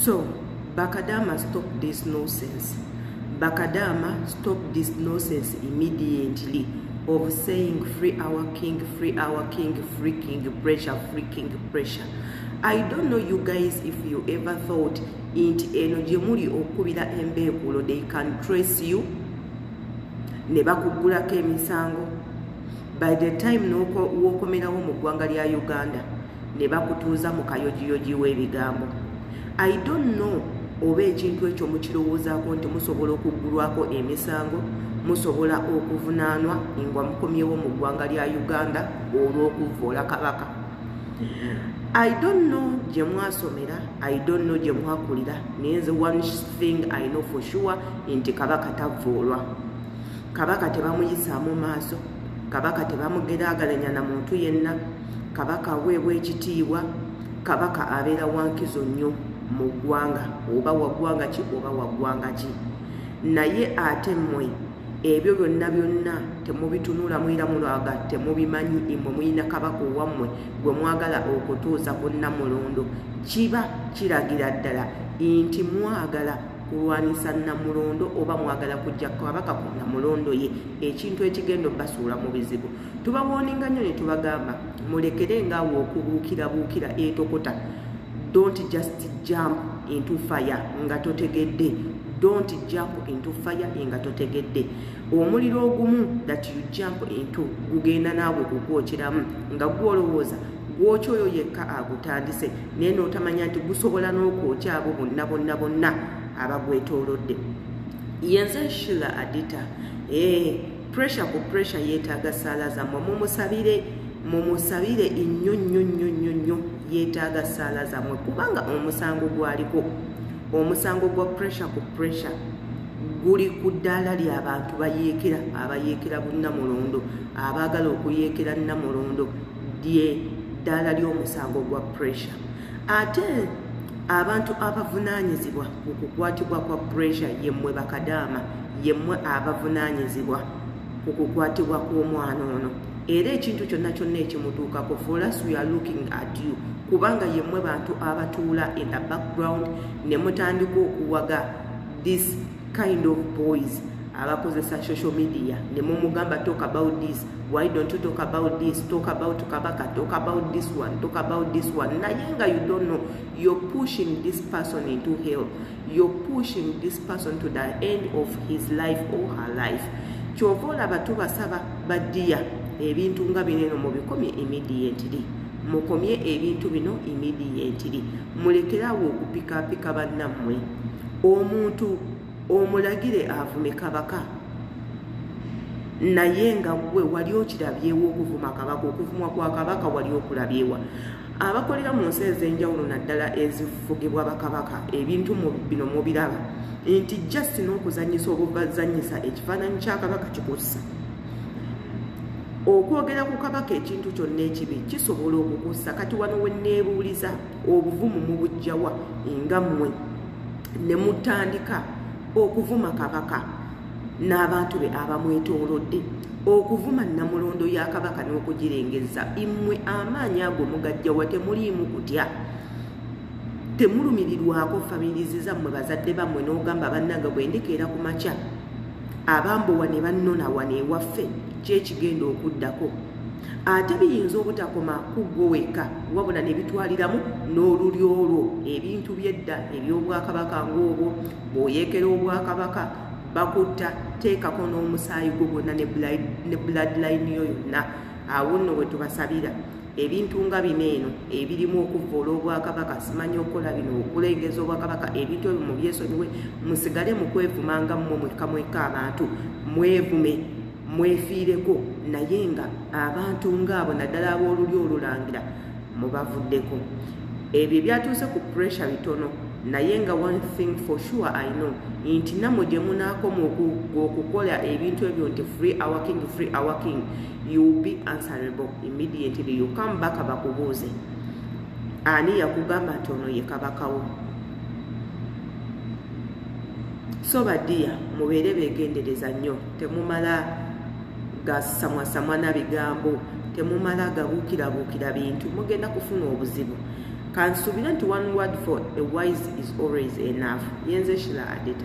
So bakadama, stop this nonsense. Bakadama, stop this nonsense immediately of saying free our king, free our king, free King Pressure, free King Pressure. I don't know you guys if you ever thought nti eno gye muli okukubira embeekulo, they can trace you ne bakuggulako emisango. By the time w'okomerawo mu ggwanga lya Uganda ne bakutuuza mu kayogiyogi w'ebigambo. I don't know oba ekintu ekyo mukirowoozaako nti musobola okuggulwako emisango, musobola okuvunaanwa nga mukomyewo mu ggwanga lya Uganda olw'okuvvoola kabaka. I don't know gye mwasomera, I don't know gye mwakulira, naye nze one thing I know for sure nti kabaka tavvoolwa, kabaka tebamuyisaamu maaso, kabaka tebamugeraageranya na muntu yenna. Kabaka aweebwa ekitiibwa, kabaka abeera wankizo nnyo mu ggwanga, oba waggwanga ki oba waggwanga ki. Naye ate mmwe ebyo byonna byonna temubitunulamu era mulwaga temubimanyi. Mmwe muyina kabaka owammwe gwe mwagala okutuusa ku Nnamulondo. Kiba kiragira ddala nti mwagala kulwanisa Nnamulondo oba mwagala kujja kabaka ku Nnamulondo ye, ekintu ekigenda obbasuula mu bizibu. Tubawarninga nnyo ne tubagamba mulekere ngaawo okubuukirabuukira etokota. Don't just jump into fire nga totegedde. Don't jump into fire nga totegedde. Omuliro ogumu that you jump into gugenda naawe kukwokeramu nga gwolowooza gwokya oyo yekka agutandise, naye n'otamanya nti gusobola n'okwokya abo bonna bonna bonna abagwetoolodde. Yenze Shila Adita. Pressure ku Pressure yeetaaga saala zammwe. Mumusabire, mumusabire nnyo nnyo nnyo nnyo nnyo. Yeetaaga saala zammwe kubanga omusango gwaliko, omusango gwa Pressure ku Pressure guli ku ddaala ly'abantu bayeekera, abayeekera bunnamulondo, abaagala okuyeekera Nnamulondo, lye ddaala ly'omusango gwa Pressure. Ate abantu abavunaanyizibwa ku kukwatibwa kwa Pressure yemmwe bakadaama, yemmwe abavunaanyizibwa ku kukwatibwa kw'omwana ono. Era ekintu kyonna kyonna ekimutuukako, for us we are looking at you, kubanga yemmwe bantu abatuula in the background ne mutandika okuwaga this kind of boys abakozesa social media ne mumugamba, "Talk about this. Why don't you talk about this? Talk about kabaka, talk about this one, talk about this one." Naye nga you don't know you're pushing this person into hell. You're pushing this person to the end of his life or her life. Kyova olaba tubasaba baddiya, ebintu nga bineno mubikomye immediately. Mukomye ebintu bino immediately. Mulekerawo okupikaapika bannammwe. Omuntu omulagire avume kabaka, naye nga gwe wali okirabyewo okuvuma kabaka? Okuvumwa kwa kabaka wali okulabyewa? Abakolera mu nsi ez'enjawulo, naddala ezifugibwa bakabaka, ebintu bino mubiraba nti just n'okuzanyisa obuzanyisa ekifaananyi kya kabaka kikussa. Okwogera ku kabaka ekintu kyonna ekibi kisobola okukussa. Kati wano we neebuuliza, obuvumu mubujjawa nga mmwe ne mutandika okuvuma kabaka n'abantu be abamwetoolodde, okuvuma Nnamulondo ya kabaka n'okugirengeza? Mmwe amaanyi ago mugajjawa? Temuliimu kutya? Temulumirirwako families zammwe, bazadde bammwe, n'ogamba, "Bannanga, bwe ndikeera ku makya abambowa ne bannona wano ewaffe, kyekigenda okuddako?" Ate biyinza obutakoma ku ggwe wekka, wabula ne bitwaliramu n'olulyo olwo. Ebintu byedda eby'obwakabaka ng'obwo, bw'oyeekera obwakabaka bakutta, teekako n'omusaayi gwo gwonna ne bloodline yo yonna. Awo nno we tubasabira, ebintu nga bino eno ebirimu okuvvoola obwakabaka, simanyi okukola bino, okulengeza obwakabaka, ebintu ebyo mubyesonyiwe. Musigale mu kwevumanga mmwe mwekka mwekka. Abantu mwevume, mwefiireko, naye nga abantu ngaabo, naddala ab'olulyo olulangira, mubavuddeko. Ebyo ebyatuuse ku Pressure bitono, naye nga one thing for sure I know nti nammwe gye munaakoma okukola ebintu ebyo nti "Free our king, free our king," you will be answerable immediately. You come back bakubuuze, "Ani yakugamba nti ono ye kabakawo?" So badiya, mubeere beegendereza nnyo. Temumala gasamwasamwa na bigambo, temumala gabuukirabuukira bintu, mugenda kufuna obuzibu. Kansuubire nti one word for a wise is always enough. Yenze Shila Adeta.